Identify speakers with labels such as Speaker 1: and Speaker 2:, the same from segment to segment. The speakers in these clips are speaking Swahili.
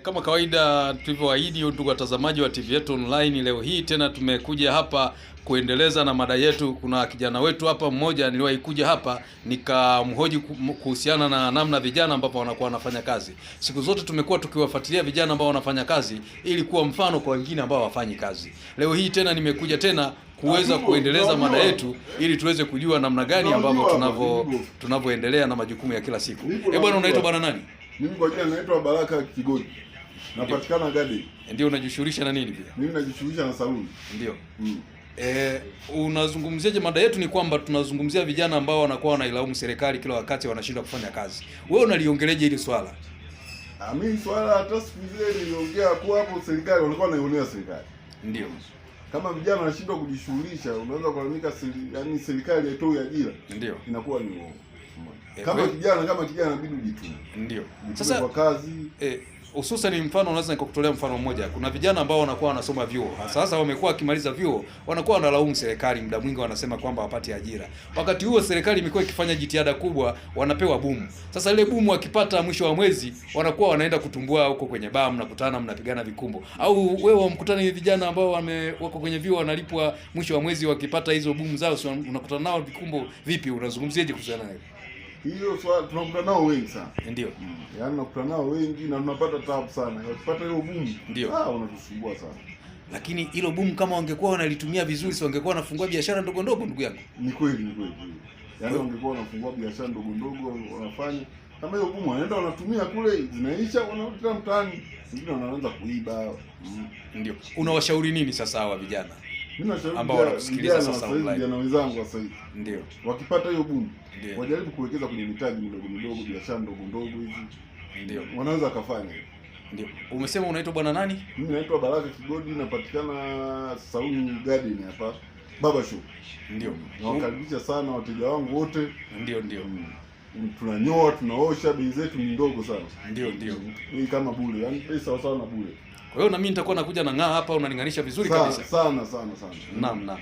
Speaker 1: Kama kawaida tulivyoahidi, ndugu watazamaji wa TV yetu online, leo hii tena tumekuja hapa kuendeleza na mada yetu. Kuna kijana wetu hapa mmoja niliwahi kuja hapa nikamhoji kuhusiana na namna vijana ambapo wanakuwa wanafanya kazi. Siku zote tumekuwa tukiwafuatilia vijana ambao wanafanya kazi ili kuwa mfano kwa wengine ambao hawafanyi kazi. Leo hii tena nimekuja tena kuweza kuendeleza mada yetu ili tuweze kujua namna gani ambavyo tunavyoendelea na majukumu ya kila siku. Eh, bwana unaitwa bwana nani?
Speaker 2: Mimi kwa jina naitwa Baraka Kigodi. Napatikana Garden.
Speaker 1: Ndio, unajishughulisha na nini pia?
Speaker 2: Mimi najishughulisha na saluni.
Speaker 1: Ndio. Unazungumziaje mada yetu? Ni kwamba tunazungumzia vijana ambao wanakuwa wanailaumu serikali kila wakati wanashindwa kufanya kazi. Wewe unaliongeleje hili swala?
Speaker 2: Mimi swala hata siku zile niliongea kuwa hapo serikali walikuwa wanaionea serikali.
Speaker 1: Ndio.
Speaker 2: Kama vijana wanashindwa kujishughulisha, unaweza kulalamika yaani serikali haitoi ajira.
Speaker 1: Ndio.
Speaker 2: Inakuwa ni uongo. Kama kijana inabidi ujitume.
Speaker 1: Ndio.
Speaker 2: Sasa kwa kazi
Speaker 1: hususan mfano unaweza nikakutolea mfano mmoja. Kuna vijana ambao wanakuwa wanasoma vyuo. Sasa wamekuwa wakimaliza vyuo, wanakuwa wanalaumu serikali muda mwingi, wanasema kwamba hawapati ajira. Wakati huo serikali imekuwa ikifanya jitihada kubwa, wanapewa bumu. Sasa ile bumu wakipata mwisho wa mwezi, wanakuwa wanaenda kutumbua huko kwenye baa, mnakutana mnapigana vikumbo. Au wewe wamkutane vijana ambao wako kwenye vyuo wanalipwa mwisho wa mwezi, wakipata hizo bumu zao, si unakutana nao vikumbo vipi? Unazungumziaje kuhusiana na hilo?
Speaker 2: Hiyo swala tunakutana nao wengi sana.
Speaker 1: Ndio.
Speaker 2: Yaani tunakutana nao wengi na tunapata taabu sana. Ukipata hiyo bumu,
Speaker 1: ndio.
Speaker 2: Unatusumbua sana.
Speaker 1: Lakini hilo bumu kama wangekuwa wanalitumia vizuri, si wangekuwa wanafungua biashara ndogo ndogo, ndugu yangu?
Speaker 2: Ni kweli, ni kweli. Yaani wangekuwa wanafungua biashara ndogo ndogo wanafanya. Kama hiyo bumu wanaenda wanatumia kule, zinaisha wanarudi tena mtaani. Wengine wanaanza kuiba.
Speaker 1: Ndio. Unawashauri nini sasa hawa vijana?
Speaker 2: Mimi nashauri
Speaker 1: ambao wanakusikiliza sasa online.
Speaker 2: Vijana wenzangu sasa hivi.
Speaker 1: Ndio.
Speaker 2: Wakipata hiyo bumu, wajaribu kuwekeza kwenye mitaji midogo midogo, biashara ndogo ndogo hizi.
Speaker 1: Ndio.
Speaker 2: Wanaweza kufanya hivyo.
Speaker 1: Ndio. Umesema unaitwa bwana nani?
Speaker 2: Mimi naitwa Baraka Kigodi, napatikana Saluni Garden hapa Baba Shop.
Speaker 1: Ndio.
Speaker 2: Nawakaribisha sana wateja wangu wote.
Speaker 1: Ndio, ndio.
Speaker 2: Tunanyoa, tunaosha, bei zetu ni ndogo sana.
Speaker 1: Ndio, ndio.
Speaker 2: Ni kama bure, yaani bei sawa sawa na bure.
Speaker 1: Kwa hiyo na mimi nitakuwa nakuja na ng'aa hapa, unaninganisha vizuri kabisa.
Speaker 2: Sana sana sana.
Speaker 1: Naam, naam.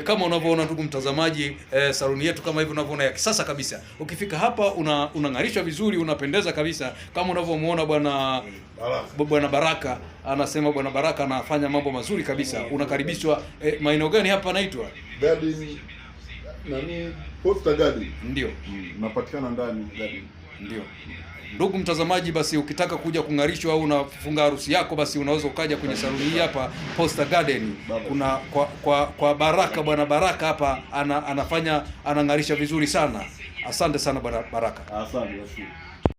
Speaker 1: Kama unavyoona ndugu mtazamaji, saluni yetu kama hivi unavyoona ya kisasa kabisa. Ukifika hapa unang'arishwa vizuri, unapendeza kabisa. Kama unavyomuona bwana Bwana Baraka, anasema bwana Baraka anafanya mambo mazuri kabisa. Unakaribishwa maeneo gani hapa anaitwa?
Speaker 2: Garden nani? Posta Garden.
Speaker 1: Ndio.
Speaker 2: Napatikana ndani Garden.
Speaker 1: Ndio. Ndugu mtazamaji, basi ukitaka kuja kung'arishwa au unafunga harusi yako, basi unaweza ukaja kwenye saluni hii hapa Posta Garden. Kuna kwa Baraka, bwana Baraka hapa anafanya anang'arisha vizuri sana. Asante sana bwana Baraka.
Speaker 2: Asante, nashukuru.